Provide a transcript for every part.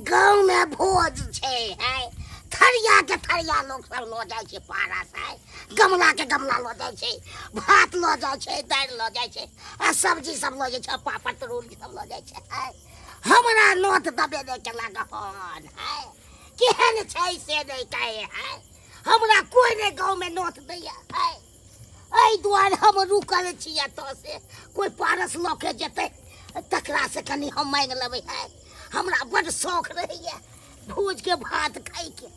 गाँव में भोज छै है थरिया के थरिया लोग सब लऽ जाइ छै पारा से गमला के गमला लऽ जाइ छै भात लऽ जाइ छै दालि लऽ जाइ छै आ सब्जी सब लऽ जाइ छै पापड़ तरोड़ी सब लऽ जाइ छै है हमरा नोत दबे नहि केलक हन है केहन छै से नहि कहै है हमरा कोइ नहि गाँवमे नोत दैया है एहि दुआरे हम रुकल छी एतऽ से कोइ पारस लऽ के जेतै तकरा से कनि हम मांगि लेबै है हमरा बड्ड शौक रहैया भोजके भात खाइके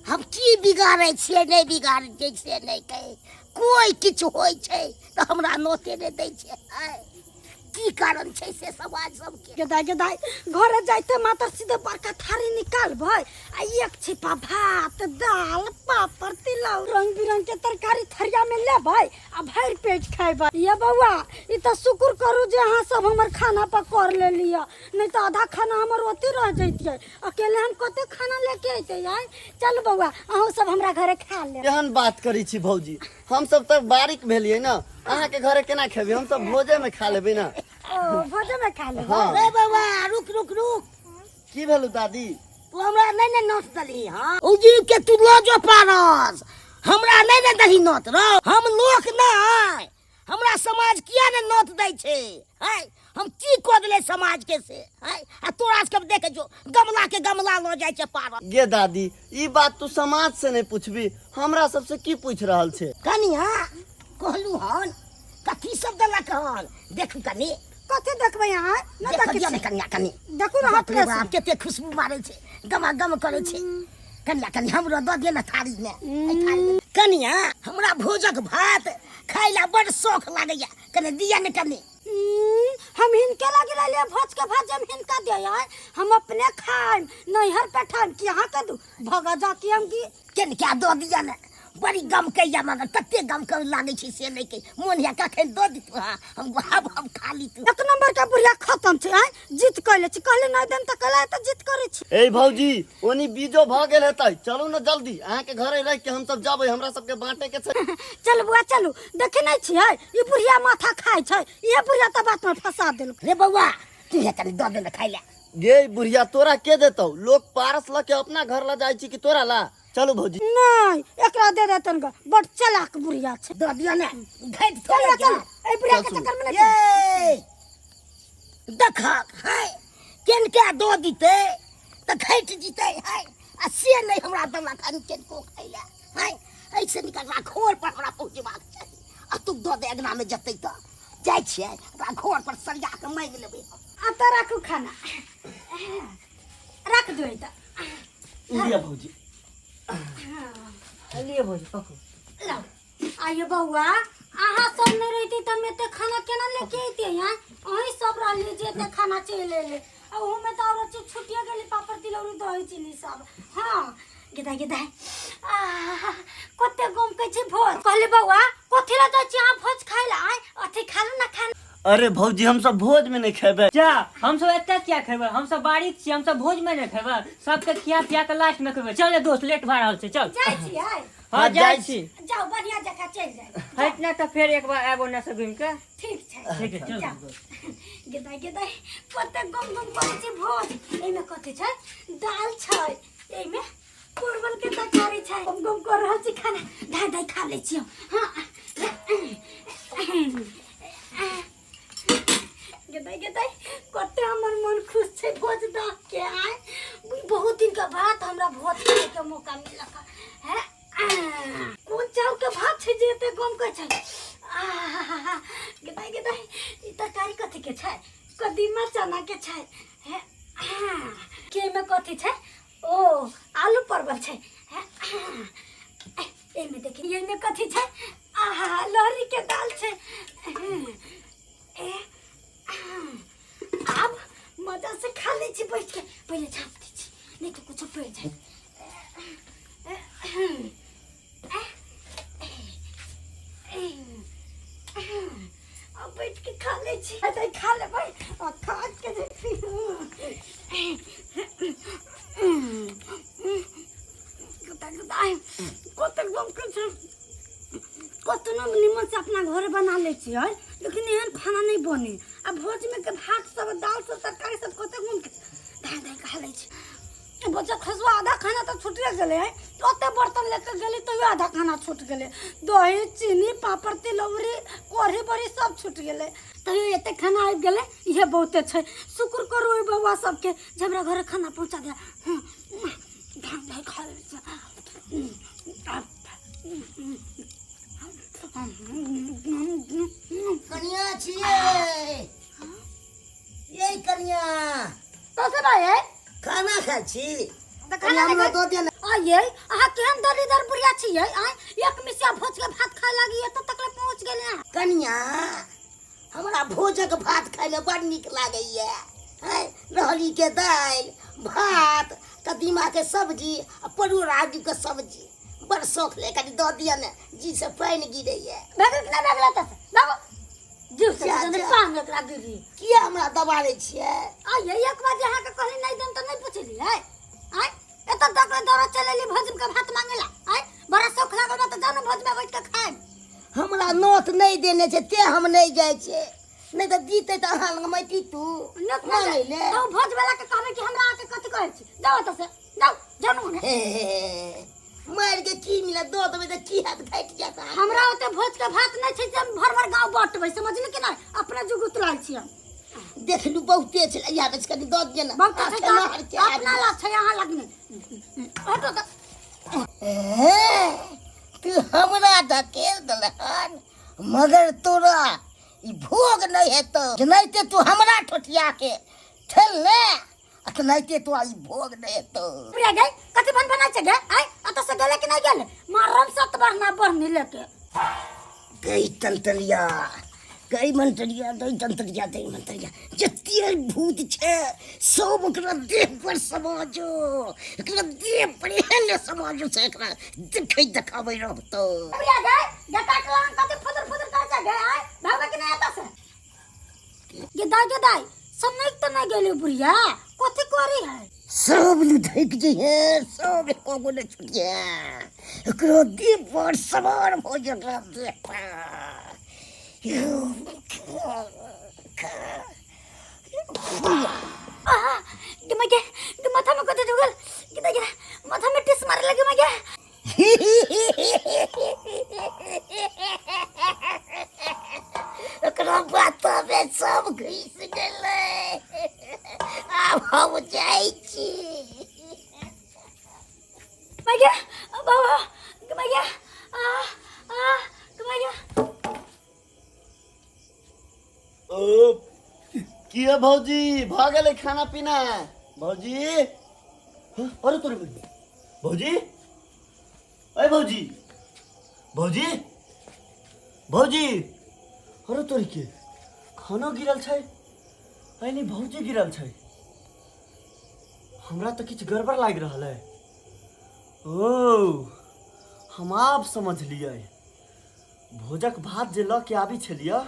हम की बिगाड़ै छियै नहि बिगाड़ै छियै से नहि कहै कोइ किछु होइ छै तऽ हमरा नोते नहि दै छै है की कारण छै से समाज सबके गेदाय गेदाय घरे जाइते मात्र सीधे बड़का थारी निकालबै आ एक छिपा भात दाल पापड़ तिलौरी रंग बिरंग के तरकारी थरिया में लेबै आ भरि पेट खेबै ये बौआ ई तऽ शुक्र करू जे अहाँ सब हमर खाना पर कर लेलियै नहीं तऽ आधा खाना हमर ओते रह जैतियै अकेले हम कते खाना लेके अइते आय चल बौआ अहूँ सब हमरा घरे खा ले केहन बात करै छी भौजी हम सब तऽ बारीक भेलियै ने अहाँके घरे केना खेबै हम सब भोजे में खा लेबै ने ओ भोजे में खा लेबै हाँ रे बौआ रुक रुक रुक की भेलु दादी तू हमरा नहि ने नोत देलही हाँ उजी के तू लऽ जो पारस हमरा नहि ने दही नोत रौ हम लोक नहि हमरा समाज किया ने नोत दै छै है हम की कऽ देले समाज के से है आ तोरा सबके देखे जो गमला के गमला लऽ जाइ छै पारस गे दादी ई बात तू समाज से नहीं पूछबी हमरा सबसे की पूछ रहल छै कनिया कहलू हन कथी सब देलक हन देखू कनी कथी देखबै अहाँ नहि देखऽ देखै दिअ ने छी कनिया कनी देखू ने बाप रे अपने बाप कते खुशबू मारै छै गमा गम करै छै कनिया कनी हमरो दऽ दिअ ने थारीमे एहि थारीमे कनिया हमरा भोजक भात खाय ला बड़ शौख लागैया कने दिअ ने कनी हम हिनके लगे ले भोज के भात हम हिनका दे आए हम अपने खाएम नैहर पे खाएम कि अहाँ के दू भगा जाती हम की केन क्या दऽ दिअ ने बड़ी गम कैया मगर तते गम कर लागै छै से नहि के मोन है कखन दऽ दितु हाँ हम आब हम खा लीतु एक नंबर के बुढ़िया खत्म छै आय जिद कैले छी कहले नहीं देम त कहले त जिद करे छी ए भौजी ओनी बीजो भऽ गेल हेतै चलू ने जल्दी अहाँके घरे रहि के हम सब जबै हमरा सबके बांटे के छै चल बुआ चलू देखे नहीं छियै ई बुढ़िया माथा खाय छै ये बुढ़िया त बात में फंसा देलक रे बौआ तू हे कनी दऽ दे ने खाइ लए गे बुढ़िया तोरा के देतौ लोग पारस लऽ के अपना घर ला जाइ छी कि तोरा ला चलू भौजी नहीं एकरा दे देतन ग बड़ चलाक बुढ़िया छै दऽ दिअ ने घटि चल थोड़े चल ए बुढ़िया के चल, चक्कर में नहीं पड़। ये देखक है केनका दऽ दितै तऽ घटि जितै है आ से नहि हमरा देलक हन केनको खाइ लए है एहिसँ निकल घर पर हमरा पहुँचबाक चाही आ तू दऽ दे अङ्गनामे जेतै तऽ जाइ छियै ओकरा घर पर सरिया कऽ माँगि लेबै हम आ तऽ राखू खाना रख दो तऽ लिअ भौजी लिए भौजी पकड़ू लाओ आइए बौआ अहाँ सब नहीं रहती तऽ हम एते खाना केना लेके अइते यहाँ अहीं सब रहली जे एते खाना चलि एले आ ओहू में तऽ औरो चीज छुटिए गेली पापड़ तिलौरी दही चीनी सब हाँ गेदाय गेदाय आह कते गम कहै छै भोज कहली बौआ कथी लए जाइ छी अहाँ भोज खाइ लए आँय अथी खा लू ना खाना अरे भौजी हम सब भोज में नहीं खेबै जा हम सब एतऽ किया खेबै हम सब बारीक छी हम सब भोज में नहि खेबै सबके खिया पिया के लास्ट में खेबै चल रे दोस्त लेट भए रहल छै चल जाइ छियै हाँ जाइ जाइ छी। छी जाउ बढ़िया जकाँ चलि जाउ हट ना तऽ फेर एक बार आबो ने से घुमि के ठीक छै ठीक है चल जाउ गेदाय गेदाय कते गम गम करै छै भोज एहिमे कथी छै दाल छै एहिमे परवल के तरकारी छै गम गम कर रहल छी खाना धाय धाय खा लै छी हम हाँ गेदाय गेदाय कते हमर मन खुश छै भोज देख के आय बहुत दिन के बाद हमरा भोज खाए के मौका मिलक है कोन चाउर के भात छै जे एते गम के छै आहा गेदाय गेदाय ई तरकारी कथी के छै कदीमा चना के छै हे के में कथी छै ओ आलू परवल छै हे एहिमे देखी एहिमे कथी छै आहा लहरी के दाल छै ए आब मजा से खा लै छी बैठ के पहिले झाँप दै छी नहीं तो कुछो पड़ जाए अब बैठ के खा लै छी अरे खा लेबै आ खा के कतेक गम के छै कतनो निमन से अपना घरे बना लै छियै लेकिन एहन खाना नहीं बने आ भोज में के भात सब दाल सब तरकारी तरकारी सब कते घूम के धान धान खा लै छी। बच्चा खसुआ आधा खाना तऽ छुटिए गेलै है, ओते बर्तन लेके गेली तैयो आधा खाना छूट गेलै। दही चीनी पापड़ तिलौरी कढ़ी बड़ी सब छूट गेलै, तैयो एते खाना आबि गेलै, इहे बहुते छै। शुक्र करू ओहि बौआ सबके जे हमरा घरे खाना पहुँचा दे। धान धान खा लै छी। कनिया छियै ये कनिया तो से भाई है खाना खाइ छी? तऽ खाना हमरा नहि दऽ दे ने। आ ये अहाँ केहन दलीदर बुढ़िया छियै आँय, एक मिसिया भोज के भात खाय लागी एतऽ तक ले पहुँच गेलै अहाँ। कनिया, हमरा भोजक भात खाइमे बड़ नीक लागैए। हैं, रहरी के दालि भात, कदीमा के सब्जी आ परोड़ आलू के सब्जी बड़ शौख ले, कनि दऽ दिअ ने, जी से पानि गिरैए। भए गेल कि नहि भए गेल एतऽ से? बाबू जीव से जा, जने जा। पांग एकरा गिरी। किया हमरा दबारै छियै? आ ये एक बार जे अहाँके कहली नहि देम तऽ नहि पुछलियै आँय, एतऽ तक ले दौड़त चलि एली भोज के भात मांगे ला आँय, बड़ा शौख लागल बा तऽ जाउ ने भोज में बैठ के खायब। हमरा नोत नहि देने छै ते हम नहि जाइ छियै, नहि तऽ दीतै तऽ अहाँ लग मैती तू नोत मांगै नहि ले। तऽ ओ भोज वाला के कहबै कि हमरा अहाँके कथी कहै छी, जाउ एतऽ से, जाउ जाउ ने ओने। हे हे हे, मारि के की मिलत, दऽ देबै तऽ की हैत, घटि जायत अहाँके। हमरा ओते भोज के भात नहि छै जे हम भर भर गाँव बँटबै, समझली कि नहि? अपने जुगुत लाल छी हम। देखलू बहुते छलै, इएह बस कनि दऽ दिअ ने। बहुते छै तऽ खेनाहर के आदमी। अपना ला छै, अहाँ लग नहि। हटो तऽ। हे, तू हमरा धकेल देलहन, मगर तोरा ई भोग नहि हेतौ। जेनाहिते तू हमरा ठोठिया के ठेल ले, आ तेनाहिते तोरा ई भोग नहि हेतौ। प्रिया गई कथी बन बनाइ छै गे आइ, अतऽ से गेलै कि नहि गेलै? मारम सत बढ़ना बढ़नी लेके। गई तंतरिया, गई मंतरिया, गई तंतरिया, गई मंतरिया, जते भूत छै सब ओकरा देह पर समाजो, एकरा देह पर एहन समाजो से एकरा देखै देखाबै रहतौ। प्रिया गई गटा के लान कथी फुदुर फुदुर करै छै गे आइ, भागबै कि नहि एतऽ से? गे दाइ, गे दाइ, सनक तऽ नहि गेलै बुढ़िया, कथी करी है? सब लुधक जइहे, सब एको गो नहि छुटिहे, एकरो देह पर सवार भऽ जेतै देह पर। आहा, गे मैं गे, गे माथा में कथी ढुकल? गे दाइ, गे माथा में टिस मारे लगे मैं गे। एकरा बातमे सब घुसि गेलै, आब हम जाइ छी। मैं गे बाबा, गे मैं गे, आ आ गे मैं गे। ओ की है भौजी, भऽ गेलै खाना पीना? भौजी, हँ, अरे तोरे बहिन। भौजी, अरे भौजी, भौजी, भौजी, अरे तोरी के खानो गिरल छै, ऐनी भौजी गिरल छै। हमरा तऽ किछु गड़बड़ लागि रहल है। ओ हम आब समझलियै, भोजक भात जे लऽ के आबै छलियै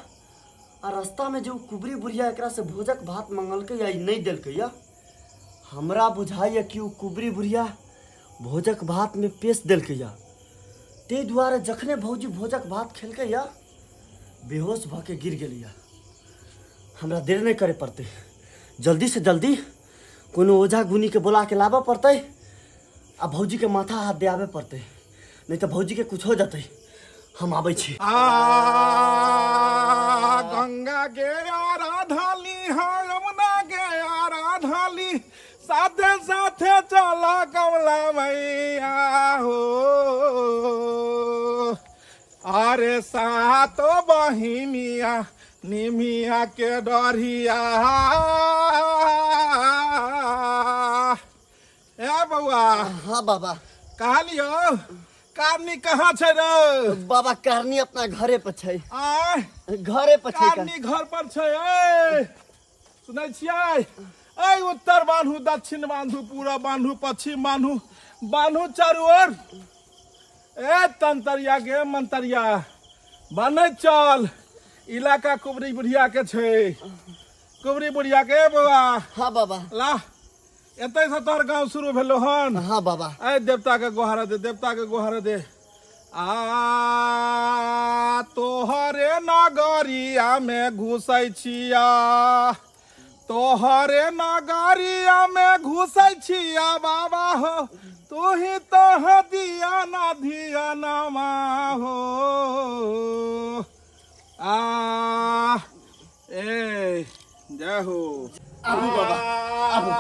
आ रास्तामे जे ओ कुबरी बुढ़िया एकरा से भोजक भात मंगलकै या ई नहि देलकै या, हमरा बुझाइए कि ओ कुबरी बुढ़िया भोजक भातमे पेश देलकै या, ताहि दुआरे जखने भौजी भोजक भात खेलकै या बेहोश भऽ के गिर गेलै या। हमरा देर नहि करे पड़तै, जल्दीसँ जल्दी कोनो ओझा गुनीके बोला के लाबऽ पड़तै आ भौजीके माथा हाथ दियाबे पड़तै, नहीं तऽ भौजीके कुछ हो जतै। हम आबै छी। आ गंगा के आराधली, हाँ यमुना के आराधली, साथे साथे चल कमला मैया हो। अरे सातो बहिनिया निमिया के डरिया। ए बौआ। हाँ बाबा। कहलियो कारनी कहाँ छै रे? बाबा कारनी अपना घरे पर छै। आय? घरे पर छै। कारनी घर पर छै। ए सुनै छियै? ऐ उत्तर बान्हू, दक्षिण बान्हू, पूरब बान्हू, पश्चिम बान्हू, बान्हू चारू ओर। ए तंतरिया गे मंतरिया, बनै चल, इलाका कुबरी बुढ़िया के छै, कुबरी बुढ़िया के। बौआ। हाँ बाबा। ला एतै से तोहर गाँव शुरू भेलो हन। हाँ बाबा। ऐ देवता के गोहारा दे, देवता के गोहारा दे। आ तोहरे नगरिया में घुसै छिया, तोहरे नगरिया में घुसै छिया बाबा हो, तू ही तो दिया ना धिया नामा हो। आ ए जय हो। आबू बाबा, आबू।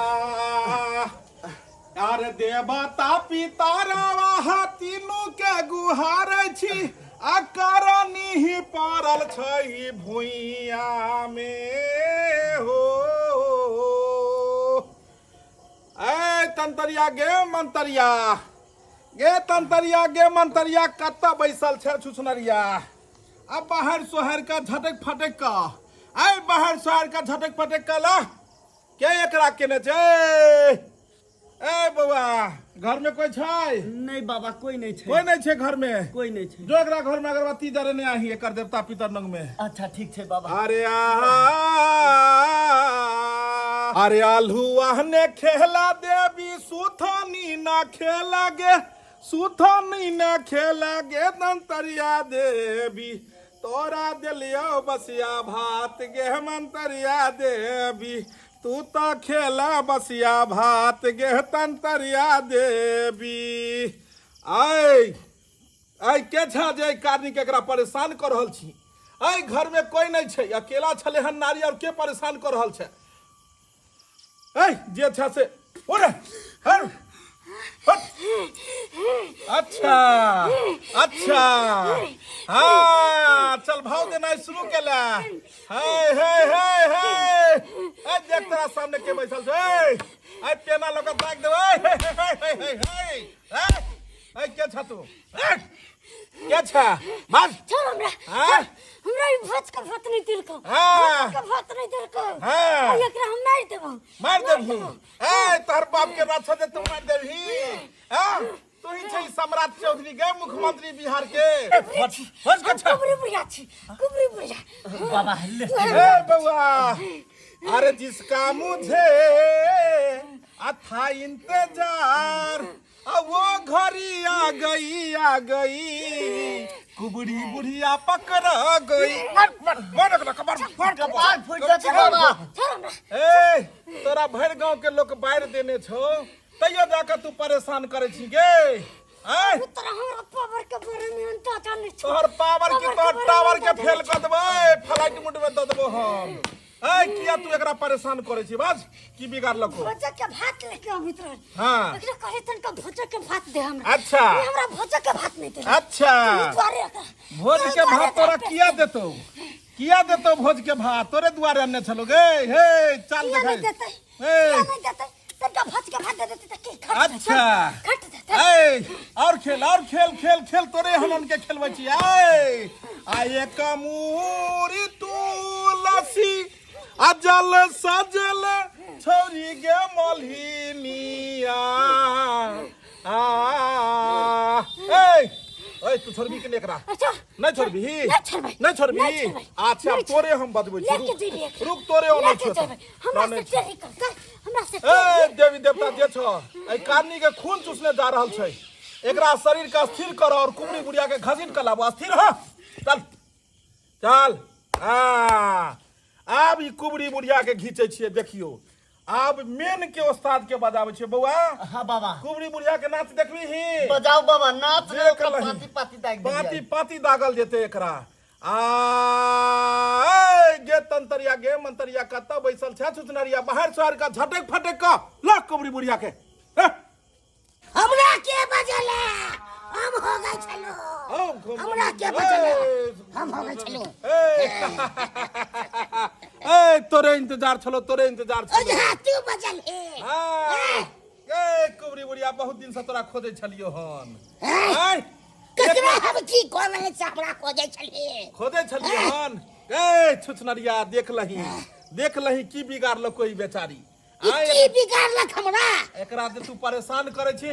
अरे देवता पितारावा तीनू के गुहारै छी, आ करनी ही पड़ल छै भुइया में हो। ए तंतरिया गे मंतरिया गे, तंतरिया गे मंतरिया, कतऽ बैसल छै छुछनरिया? अब बाहर सोहर का झटक फटक का, आइ बाहर सोहर का झटक फटक का ला के एकरा केने छै? ए बौआ, घर में कोई छै? नहीं बाबा, कोई नहीं छै। कोई नहीं छै घर में? कोई नहीं छै। जो एकरा घर में अगरबत्ती जरेने आही एकर देवता पितर नंग में। अच्छा ठीक छै बाबा। अरे अरे आलू आहने खेला देवी सुथनी ना खेला गे, सुथनी ना खेला गे दंतरिया देवी, तोरा दिलियो बसिया भात गे मंतरिया देवी, तू तो खेला बसिया भात गे तंतरिया देवी। आय आय के छा जे कारनी के एकरा परेशान कर रहल छी? आय घर में कोई नहीं छै, अकेला छले हन नारी, और के परेशान कर रहल छै? ऐ जे छा से ओरे हर हट। अच्छा अच्छा, हाँ चल भाव देना शुरू केला। हे हे हे हे, ए देख तोरा सामने के बैठल छै, ए पेना लऽ कऽ ताक देबै। हे हे हे हे हे हे, ए के छा तू? ए के छा? मार छोड़ हमरा। हाँ? हमरा ई भोज के भात नहीं दिलको। हाँ। भोज के भात नहीं दिलको। हाँ। आ एकरा हम मार देबो। मार देबही? ए तोहर बाप के रात दे तू मार देबही? हां तू ही छै सम्राट चौधरी के, मुख्यमंत्री बिहार के। बच बच के छा। कुबरी बुढ़िया छी, कुबरी बुढ़िया। बाबा ले। ए बउआ, अरे जिसका मुझे था इंतजार, आ वो घड़ी आ गई, आ गई, कुबड़ी बुढ़िया पकड़ गई। मार मार मार एकरा, कपार मार। कपार फूटि जाइ छै बाबा। छोड़ हमरा। ए तोरा भरि गांव के लोग बाढ़ि देने छौ, तैयो जाके तू परेशान करे छी गे? आँय? तोरा हमरा पावर के बारे में अंदाजा नहीं छौ। तोहर पावर की तोहर टावर के फेल कर देबै, फ्लाइट मोड में दऽ देबो हम। ए किया तू एकरा परेशान करे छी? बाज की बिगाड़लको? भोजक के भात लेके अबैत रह। हाँ। एकरा कहे तनका भोजक के भात दे हमरा। अच्छा। ई हमरा भोजक के भात नहीं दे। अच्छा। दुआरे एकरा। भोज के भात तोरा किया देतौ? किया देतौ भोज के भात? तोरे दुआरे अनने छलो गे। हे चल किया देखै। नहीं देतै? ए। किया नहीं देतै? तनका भोज के भात दे देतै त की खट देतै? अच्छा। खट देतै। ए और खेल, और खेल, खेल खेल, तोरे हमन के खेलबै छी। ए आ एक मूरी तुलसी आ जल सजल छौरी गे मल्हिनिया। आ ए ए तू छोड़बी कि नहीं एकरा? अच्छा। नहीं छोड़बी? नहीं छोड़बै। नहीं छोड़बी? नहीं छोड़बै। अच्छा, नहीं तोरे हम बजबै छी। लेके जेबै एकरा। रुक, तोरे हम नहीं लेके छोड़तौ। जेबै। हमरा नहीं से टेढ़ी कर, कर। हमरा से ए टेढ़ी। देवी देवता जे छौ, एहि कारनी के खून चूसने जा रहल छै, एकरा शरीर के स्थिर कर और कुबड़ी बुढ़िया के घसीट के लाबो। स्थिर हो, चल चल। आ आब ई कुबड़ी बुढ़िया के घीचै छियै, देखियो आब मेन के उस्ताद के बजाबै छियै। बौआ। हाँ बाबा। कुबड़ी बुढ़िया के नाच देखबी ही? बजाओ बाबा, नाच देख रे, ओकरा लही। पाती पाती दाग देलियै। पाती पाती दागल जेतै एकरा। आ ए, गे तंतरिया गे मंतरिया, कतऽ बैसल छै छुछनरिया? बाहर सोहर के झटक फटक क ल कुबड़ी बुढ़िया के। हे। हमरा के बजले? हम हो गए छलो। हमरा के बजले? हम हो गए छलो। ए ए तोरे इंतजार छलो, तोरे इंतजार छलो। अच्छा तू बजल हे। हाँ। ए कुबरी बुढ़िया, बहुत दिन से तोरा खोजै छलियो हन। आय ककरा हम की कहले से हमरा खोजै छलिए? खोजै छलियो हन। ए छुछनरिया, देख लही, देख लही की बिगाड़लको ई बेचारी। ई आय की बिगाड़लक हमरा? एकरा जे तू परेशान करै छी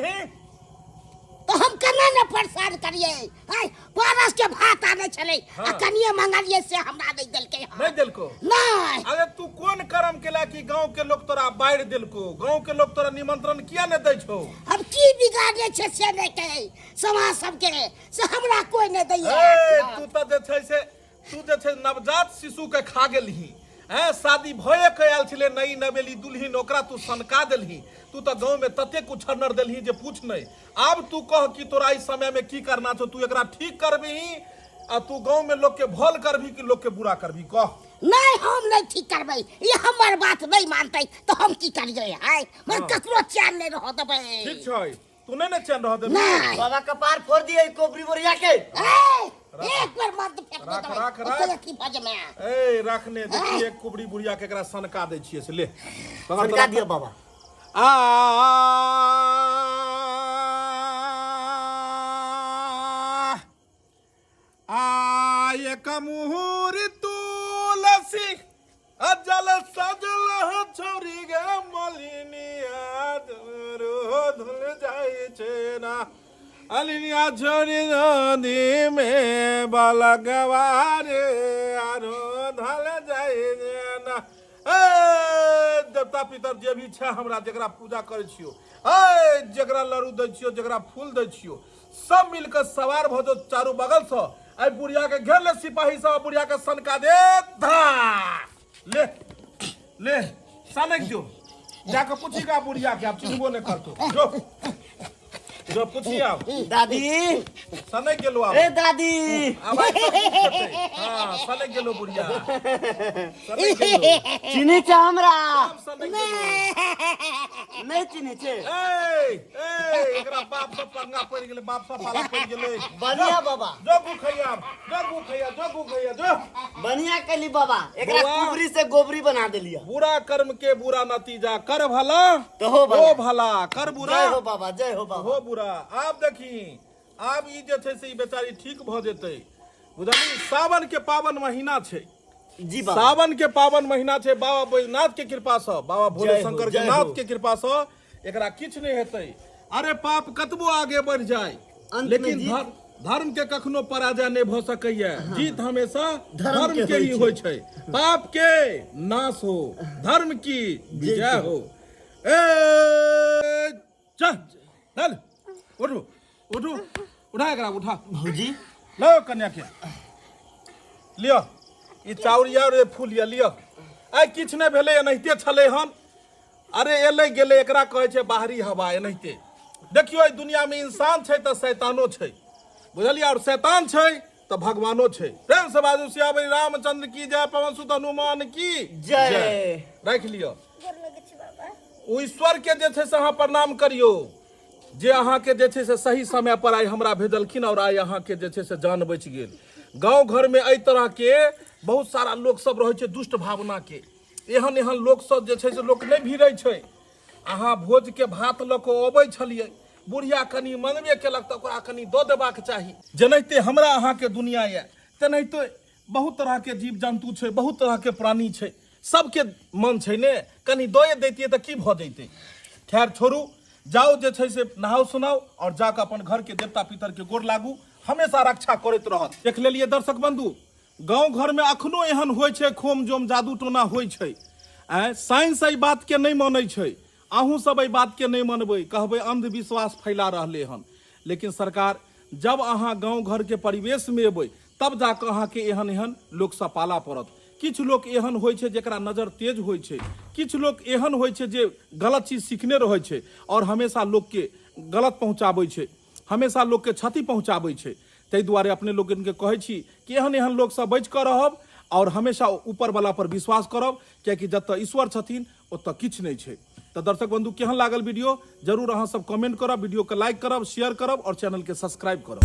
तो हम केना ने परेशान करिए? आय पारस के भात आनै छलै आ हाँ। कनिए मंगलिए से हमरा नहि देलकै हन। नहीं देलको? नहि। अरे तू कोन कर्म केला कि गांव के लोग तोरा बाढ़ि देलको? गांव के लोग तोरा निमंत्रण किया ने दै छौ? हम की बिगाड़ने छै से नहि कहै, समाज सबके से हमरा कोई नहि दैया। ए तू तऽ जे छै से, तू जे छै नवजात शिशु के खा गेलही। हैं शादी भए के आयल छलै नई नवेली दुल्हिन ओकरा तू सनका देलही तू तऽ गाँव में ततेक उछन्नर देलही जे पूछ नहि आब तू कह कि तोरा इस समय में की करना छौ तू एकरा ठीक करबिही आ तू गाँव में लोग के भल करबी कि लोग के बुरा करबी कह नहीं हम नहीं ठीक करबै ई हमर बात नहीं मानतै तो हम की करियै हाय मगर ककरो चैन नहीं रह देबै ठीक छै तू नहीं ने चैन रह देबी नहीं बाबा कपार फोड़ दिए कोबरी बोरिया के ए, एक बार मत फेंक राख, देबै राख, राख। ओते अथी भऽ जेबै ए रखने देखी एक कुबरी बुढ़िया के एकरा सनका दै छियै से ले पकड़ सनका दिया बाबा आ आ एक मुहूर तुलसी अजल सजल छौरी गे मलिनिया रो धुल जाइ छै ना अलिनिया छोरी नदी में बलगवा रे आरो धल जाइ छै ना ए देवता पितर जे भी छै हमरा जकरा पूजा करै छियो ए जकरा लड़ू दै छियो जकरा फूल दै छियो सब मिल के सवार भऽ जाओ चारू बगल से एहि बुढ़िया के घेर ले सिपाही सब बुढ़िया के सनका दे धा ले ले सनक जो जाके पूछीगा बुढ़िया के आप चिन्हबो नहीं करतो जो जो पूछी आप दादी सनक गेलो आप ए दादी आवाज सब पूछ लेतै। हाँ सनक गेलो बुढ़िया सनक गेलो चिन्है छै हमरा सब सनक गेलो नहि चिन्है छै ए ए एकरा बाप से पंगा पड़ि गेलै बाप से पाला पड़ि गेलै बढ़िया बाबा जो भूखैया जो भूखैया जो भूखैया जो बढ़िया कैली बाबा एकरा बौआ। कुबरी से गोबरी बना देलिया बुरा कर्म के बुरा नतीजा कर भला तो हो भला। हो भला कर बुरा जय हो बाबा जय हो बाबा हो बुरा आब देखी आब ई जे छै से ई बेचारी ठीक भऽ जेतै बुझलियै सावन के पावन महीना छै जी बाबा सावन के पावन महीना छै बाबा बैजनाथ के कृपा से बाबा भोले जय हो, शंकर के जय नाथ हो। के कृपा से एकरा किछु नहि हेतै अरे पाप कतबो आगे बढ़ जाए अंत में लेकिन जीत- धर्म के कखनो पराजय नहि भऽ सकैया जीत हमेशा धर्म धर्म के के ही होइ होइ छै पाप के नाश हो धर्म की विजय हो ए चल चल उठू उठू उठा एकरा उठा भौजी लो कन्या के लिअ ई चाउर यऽ और ई फूल यऽ लिअ आइ किछु नहि भेलै एनाहिते छलै हन अरे एलै गेलै एकरा कहै छै बाहरी हवा एनाहिते देखियौ एहि दुनियामे इंसान छै तऽ शैतानो छै बुझलियै आओर शैतान छै तऽ भगवानो छै प्रेम से बाजू सियाबरी रामचंद्र की जय पवन सुत हनुमान की जय। राखि लिअ गोर लगै छी बाबा ओ ईश्वरके जे छै से अहाँ प्रणाम करियौ जे अहाँके जे छै से सही समय पर आइ हमरा भेजलखिन आओर आइ अहाँके जे छै से जान बचि गेल गाँव घरमे एहि तरहके बहुत सारा लोकसभ रहै छै दुष्ट भावनाके एहन एहन लोकसभ जे छै से लोक नहि भिड़ै छै अहाँ भोजके भात लऽ कऽ अबै छलियै बुढ़िया कनि मंगबे केलक तऽ ओकरा कनि दऽ देबाक चाही जेनाहिते हमरा अहाँके दुनिया यऽ तेनाहिते बहुत तरहके जीव जन्तु छै बहुत तरहके प्राणी छै सबके मन छै ने कनि दए दैतियै तऽ की भऽ जैतै खैर छोड़ू जाउ जे छै से नहाउ सुनाउ आओर जाकऽ अपन घरके देवता पितरके गोर लागू हमेशा रक्षा करैत रहत देख लेलियै दर्शक बंधु गाँव घरमे अखनो एहन होइ छै खोम जोम जादू टोना होइ छै आँय साइंस एहि बातके नहि मानै छै अहूँ सब एहि बातके नहि मनबै कहबै अंधविश्वास फैला रहलै हन लेकिन सरकार जब अहाँ गाँव घरके परिवेशमे एबै तब जाकऽ अहाँके एहन एहन लोकसँ पाला पड़त किछु लोक एहन होइ छै जकरा नजर तेज होइ छै किछु लोक एहन होइ छै जे गलत चीज सिखने रहै छै आओर हमेशा लोकके गलत पहुँचाबै छै हमेशा लोकके क्षति पहुँचाबै छै ताहि दुआरे अपने लोकनिके कहै छी कि एहन एहन लोकसँ बचि कऽ रहब आओर हमेशा ऊपरवला पर विश्वास करब कियाकि जतऽ ईश्वर छथिन ओतऽ किछु नहि छै तऽ दर्शक बंधु केहन लागल वीडियो जरूर अहाँ सब कमेंट करब वीडियो के लाइक करब शेयर करब और चैनल के सब्सक्राइब करब।